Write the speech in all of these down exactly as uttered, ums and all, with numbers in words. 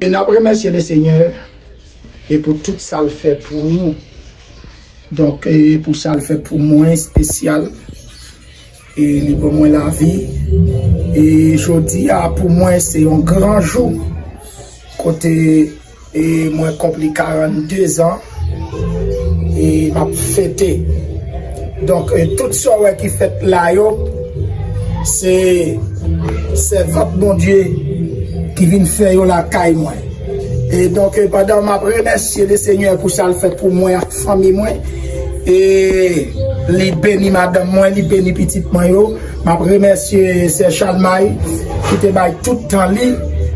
E n ap remèsye Lesenyè e pou tout sa l fè pou nou. Donk, e pou sa l fè pou mwen espesyal, e li ban mwen lavi. E jodi a, pou mwen, se yon gran jou. Kote e mwen konpli karannde zan e m ap fete. Donk, e tout sa w wè ki fèt la yo, se sèvant Bondye ki vin fè yo lakay mwen. E donk, e pandan m ap remèsye Lesenyè pou sa l fè pou mwen ak fanmi mwen, e li beni madanm mwen, li beni pitit mwen yo, m ap remèsye sè Chalmay ki te bay tout tan li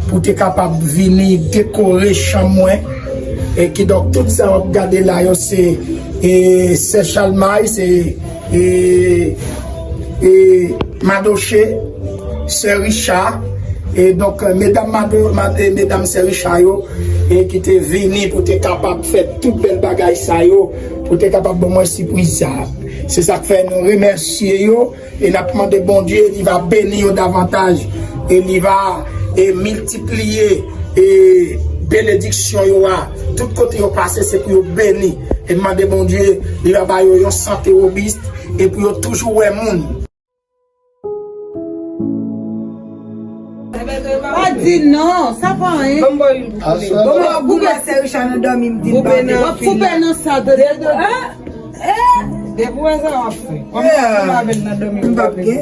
pou te kapab vini dekore chanm mwen. E kidonk, tout sa w ap gade la yo, se, e, sè Chalmay, se, e, e, Madoche, sè Richa. E donk, medam Mado, ma-, e, medam sè Richa yo, e ki te vini pou te kapab fè tout bèl bagay sa yo, pou te kapab ban mwen sipriz sa. Se sa k fè nou remèsye yo. E n ap mande Bondye, li va beni yo davantaj. E li va, e, miltipliye, e, Benediksyon yo a, tout kote yo pase, se pou yo beni. E m mande Bondye, li va ba yo yon sante wobis, e pou yo toujou wè moun. Pa di non, sa pa anyen. Bon, bon, bon, bon, sè Richard nan dòmi, m di l pa. W ap koupe nan sa, tande. Depi w wè sa w ap fè. Kòm w ap avè l nan dòmi, m p ap gen.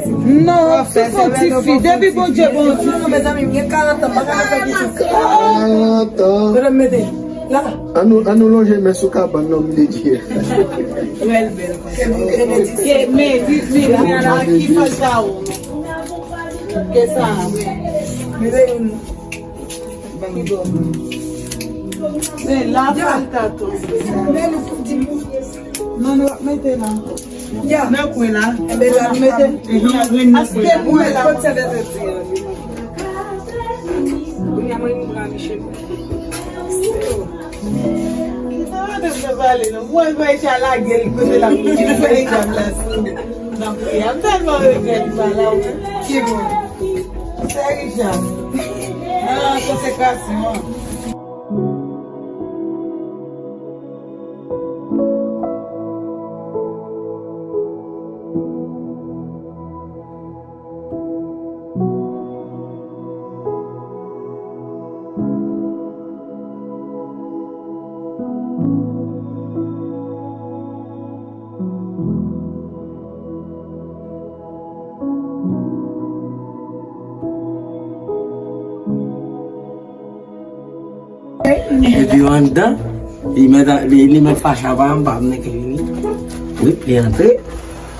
Non, se fon ti fi. Depi Bondye bon. Non, non, mezanmi, m gen karant an, m pa ka fè pitit. Karant an. Kote m mete? La. Ann nou, ann nou lonje men sou kabann nan, m vle di. Bèl, bèl. Ke men, di, di, di, a ki fòs sa ou? Ke sa? Mete youn. Ban m do. Men la, fè l tatou. Men nou pou di. Non, nou ap mete la. Ya. Nan kwen la. Enben, la, nou mete. Aske mwen la. Kot se vètè ti an? Kounye a, mwen, mwen pran Michel. Sa va te fè pale, non? Mwen, mwen, Richard lage l kote l ap di, fè Richard plas. Nan priye. M tèlman regrèt li pa la, wi. Ki bon? Sè Richard. Nan konsekrasyon an. Epi yo anndan, li mèt, li, li mèt fache apa, m pa vle ke vini. Wi, li antre.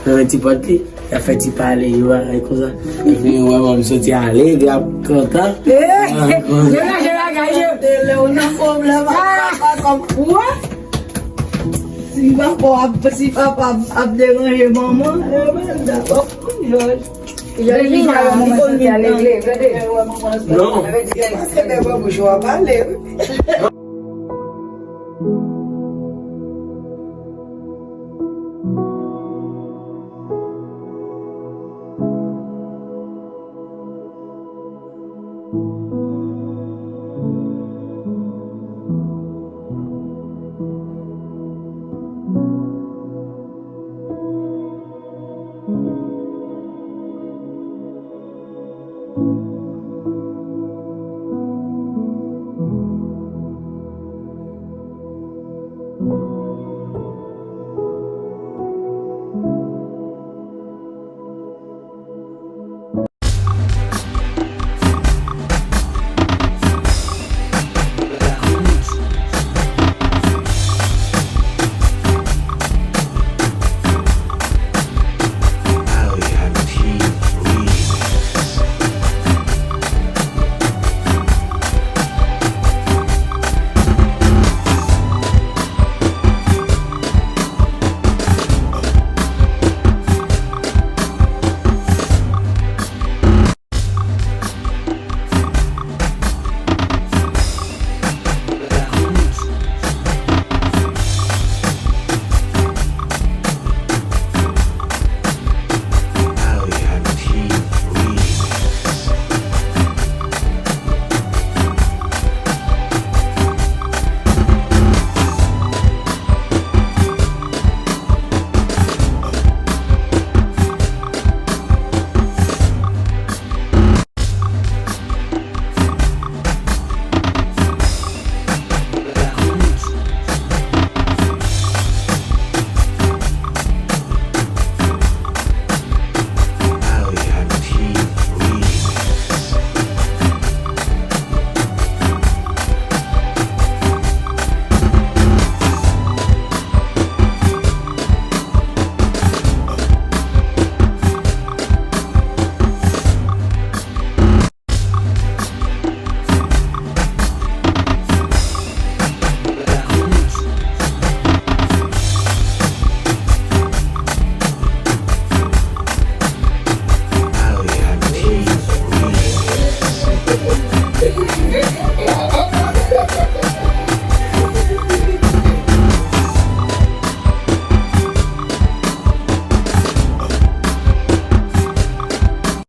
Fè ti pòt li. Y ap fè ti pale yo, bagay konsa. Epi yo wè mwen, m soti ale, epi y ap kontan. Yo lage bagay yo. Lè w nan pwoblèm, apa kòm. Wè? Si papa ap, si papa ap, ap deranje manman, e ben, dakò. Jodi a, manman santi alegle, tande. Non. Paske lè w wè bouch ou a pale, wi.